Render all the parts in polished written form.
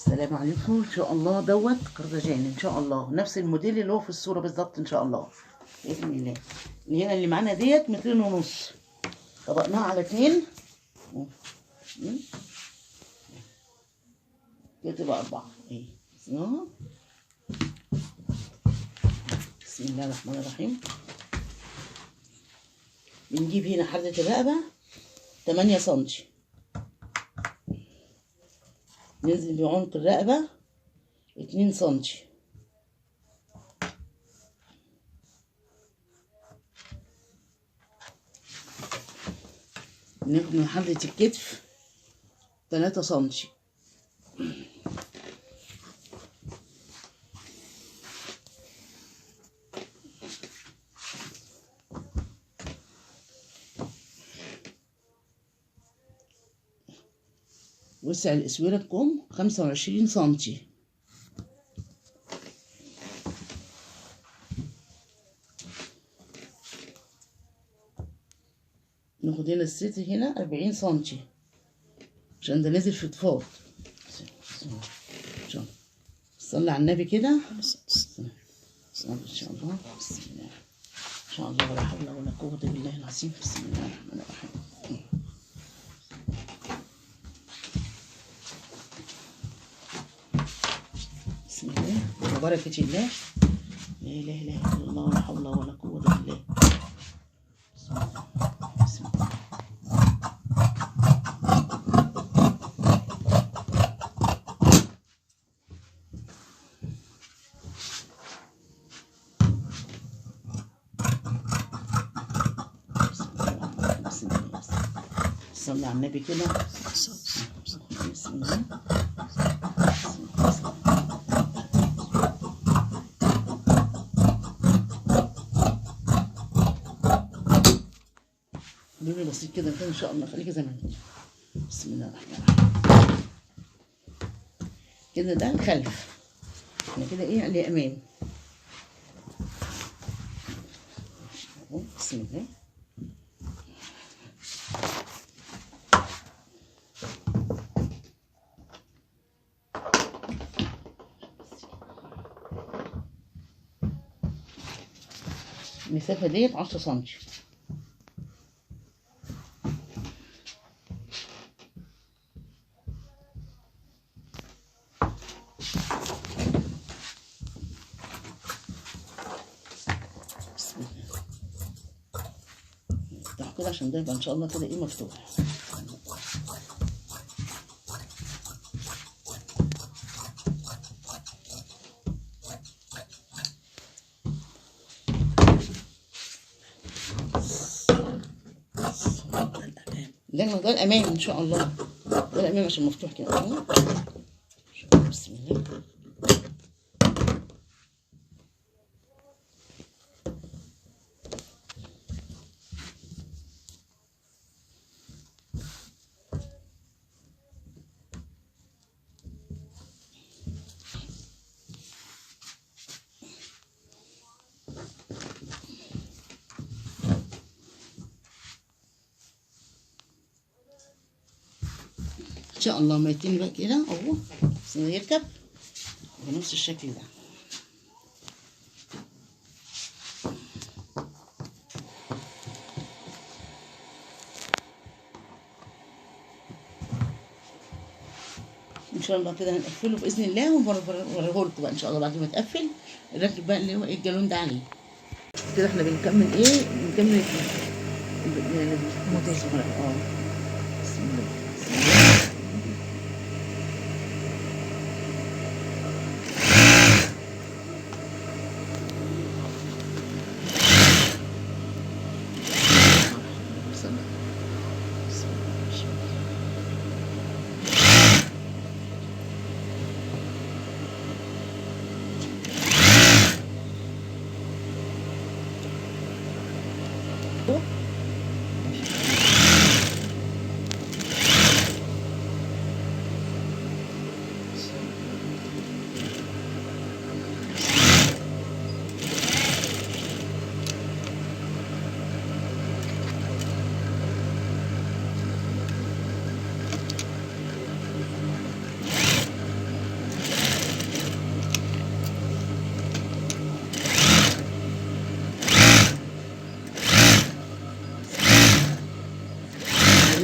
السلام عليكم. ان شاء الله دوت كارديجان ان شاء الله نفس الموديل اللي هو في الصورة بالظبط ان شاء الله باذن الله. اللي هنا اللي معانا ديت 2.5 متر، طبقناها على 2 كده تبقى 4. ايه بسم الله الرحمن الرحيم. بنجيب هنا حردة الرقبة 8 سنتي، ننزل بعمق الرقبة 2 سنتي، ناخد من حردة الكتف 3 سنتي، وسع الاسويرة الكم 25 سنتي، ناخد هنا الستر هنا 40 سنتي عشان ده نازل في فضفاض. صلي على النبي كده ان شاء الله. بسم الله ان شاء الله، ولا حول ولا قوة بالله العظيم. بسم الله الرحمن الرحيم. بسم الله وبركة الله، لا إله إلا الله ولا حول ولا قوة إلا بالله. بسم الله بسم الله. بسم الله. صلي على النبي كده. بسم الله. بيبي بسيط كده كده ان شاء الله، خليكي زي ما انت. بسم الله الرحمن الرحيم. كده ده الخلف، احنا كده ايه على الامام. بسم الله. المسافة ديت 10 سنتي. بسم الله. نفتح كده عشان ده يبقى ان شاء الله كده ايه مفتوح. ده الامام ان شاء الله، ده الامام عشان مفتوح كده اهو. بسم الله. ان شاء الله ما يتني بقى كده اهو، بس يركب بنفس الشكل ده. ان شاء الله كده هنقفله باذن الله ونوريه لكم بقى ان شاء الله بعد ما تقفل. نركب بقى اللي هو ايه الجالون ده عليه كده. احنا بنكمل ايه، بنكمل الموديل. بسم الله.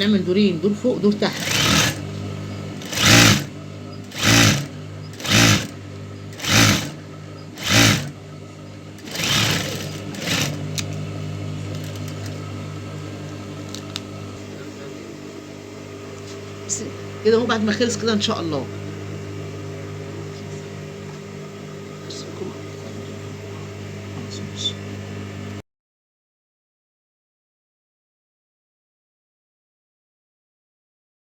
هنعمل دورين، دور فوق دور تحت. بس كده اهو بعد ما خلص كده ان شاء الله.